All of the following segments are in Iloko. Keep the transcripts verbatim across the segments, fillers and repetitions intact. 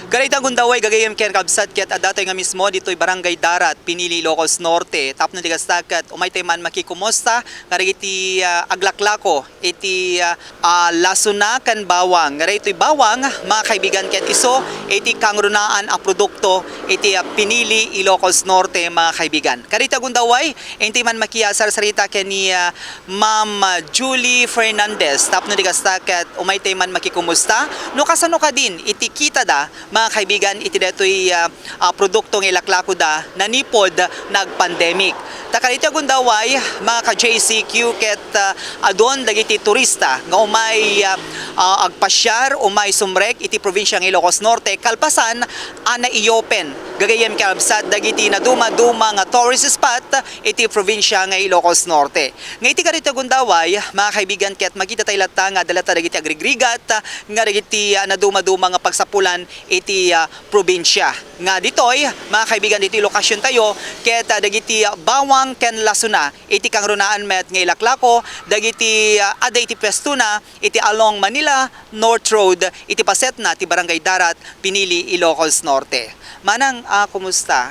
Karita gundaway gagayem ken kabsat ket adda tayo nga mismo ditoy Barangay Darat, Pinili, Ilocos Norte. Tapno ti kasta ket umaytay man makikumusta kadagiti, ah, aglaklako iti, ah, ah, lasona ken bawang. Daytoy bawang, mga kaibigan, ket isu iti kangrunaan a produkto iti, ah, Pinili, Ilocos Norte, mga kaibigan. Karita gundaway, inti man makiasarsarita ken ni, ah, Ma'am Julie Fernandez. Tapno ti kasta ket umaytay man makikumusta no kasano kadin iti kitada, mga kaibigan, iti daytoy, ah, ah, produkto nga ilaklakoda nanipod nagpandemic. Ta kadaytoy a gundaway, mga ka-J C Q, ket, ah, adun dagiti turista nga umay, ah, ah, agpasiar, umay sumrek iti probinsia nga Ilocos Norte, kalpasan a na-i-open gagayem ken kabsat dagiti nadumaduma nga tourist spot iti probinsia nga Ilocos Norte. Nga iti kadaytoy a gundaway, mga kaibigan, ket makita tayo latta nga adda latta dagiti agrigrigat nga dagiti, ah, nadumaduma nga pagsapulan iti, ah, probinsia. Nga ditoy, mga kaibigan, ditoy lokasyon tayo, ket, ah, dagiti, ah, bawang ken lasona iti kangrunaan met nga ilaklako dagiti, ah, adda iti puestona iti along Manila North Road iti pasetna ti Barangay Darat, Pinili, Ilocos Norte. Manang, ah, kumusta?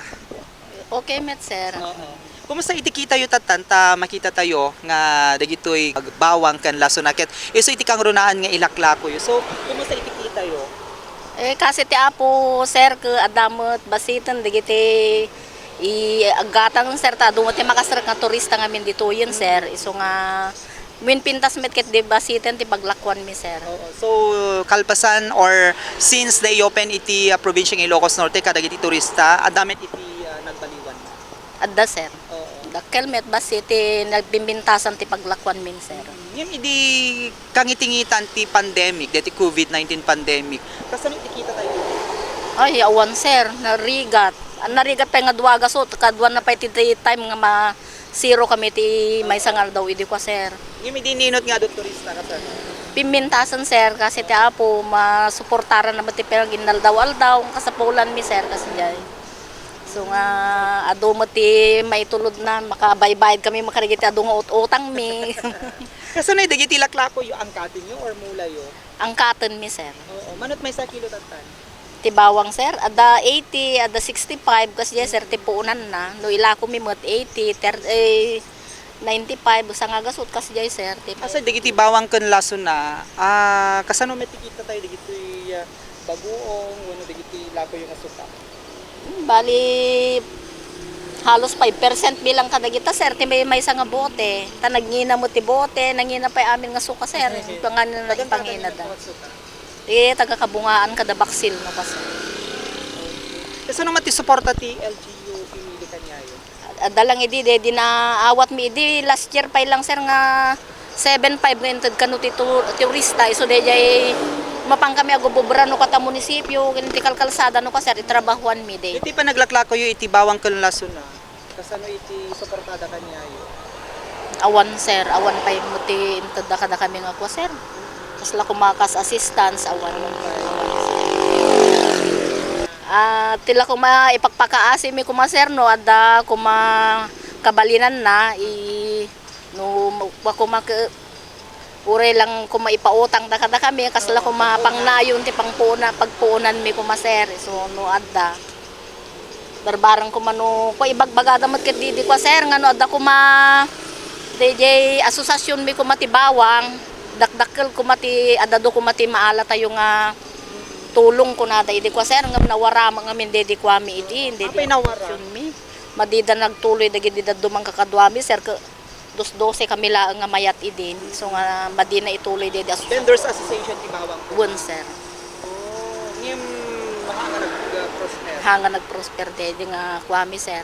Okay met, sir. Oo. Kumusta iti kitayo, tattan, ta makita tayo nga dagitoy bawang ken lasona ket isu iti kangrunaan nga ilaklakoyo? So, kumusta iti kitayo? Eh, kasi ti Apo, sir, ket adda met basiten dagiti i-, aggatang, sir, ta adu met ti makasrek nga turista ngamin ditoyen, sir. Isu nga Minpintas met ket di basiten ti paglakuanmi, sir. Oo. So, kalpasan or since na-i-open iti, ah, probinsia nga Ilocos Norte kadagiti turista, adda met iti, ah, nagbaliwan? Adda, sir. Oo. Dakkel met bassit ti nagbimbintasan ti paglakuanmin, sir. Mm. Ngem idi kangitingitan ti pandemic, deti covid nineteen pandemic, kasano iti kita tayo? Ay, awan, sir. Narigat. Narigat pay nga dua gasut, kaduana pay ti, ti time nga ma-, zero kami ti maysa nga aldaw idi kua, sir. Ngem idi ninot nga adu turista, kasano? Pimmintasen, sir, kasi ti Apo, masuportaran na met ti pag-innaldaw-aldaw, kasapulanmi, sir, kasi jay. So nga, adu met ti maitulodna, makabaybayad kami, makarigit ti adu nga ut-utangmi. Kasano dagiti laklakoyo, angkatenyo or mulayo? Angkatenmi, sir. Oo, manut maysa kilo, tattan? Ti bawang, sir, adda eighty, adda sixty-five, kasdiay, sir, ti puonanna. No ilakomi met, eighty, ter-, eh, ninety-five, sanga gasut, kasdiay, sir, ti. Asa dagiti bawang ken lasona, ah, kasano met ti kita tayo dagitoy, ah, bagoong, wenno dagiti lakoyo nga suka? Hmm, bali, halos five percent bilang kadagita, sir, ti may, maysa nga bote. Ta nagngina met ti bote, nangina pay amin nga suka, sir. Pangan na. Taga-, ipanginada. Taga-, suka? Ti taga-Kabungaan kada Baksil, no, kas-. Kasano met ti suporta ti L G U Pinili kaniayo? Adda lang idi, di, di naawatmi idi last year pay lang, sir, nga seven five nga inted kano ti tur-, turista. Isu dayjay mapan kami agubobra no kata munisipio, ken ti kalkalsada no ka, sir, itrabahuanmi di. Iti panaglaklakoyo iti bawang ken lasona, kasano iti suportada kaniayo? Awan, sir. Awan pay met ti intedda kadakami nga kua, sir. Kasla koma kas assistance, awan. Ah, ti la koma ipakpakaasimi koma, sir, no adda koma kabalinanna, i-, no kua koma ke-, uray lang koma ipautangda kadakami, kasla koma pangnayon ti pangpuona-, pagpuonanmi koma, sir. So, no adda. Barbareng koma no, kua, ibagbagada met ket di, di kua, sir, nga no adda koma dayjay asosasionmi koma ti bawang, dakdakkel koma ti, adda do koma ti maalatayo nga tulong kunada idi kua, sir, ngem nawara met ngamin daydi kuami idi, daydi. Apay nawara? Asosasionmi. Madida nagtuloy dagidi dadduma nga kakaduami, sir, ke-, dos dose kami laeng nga mayat idin. So nga madina ituloy daydi asosasion. Vendors Association ti bawang? Wen, sir. Oh, ngem, hanga nag-prosper? Hanga nag-prosper daydi nga kuami, sir.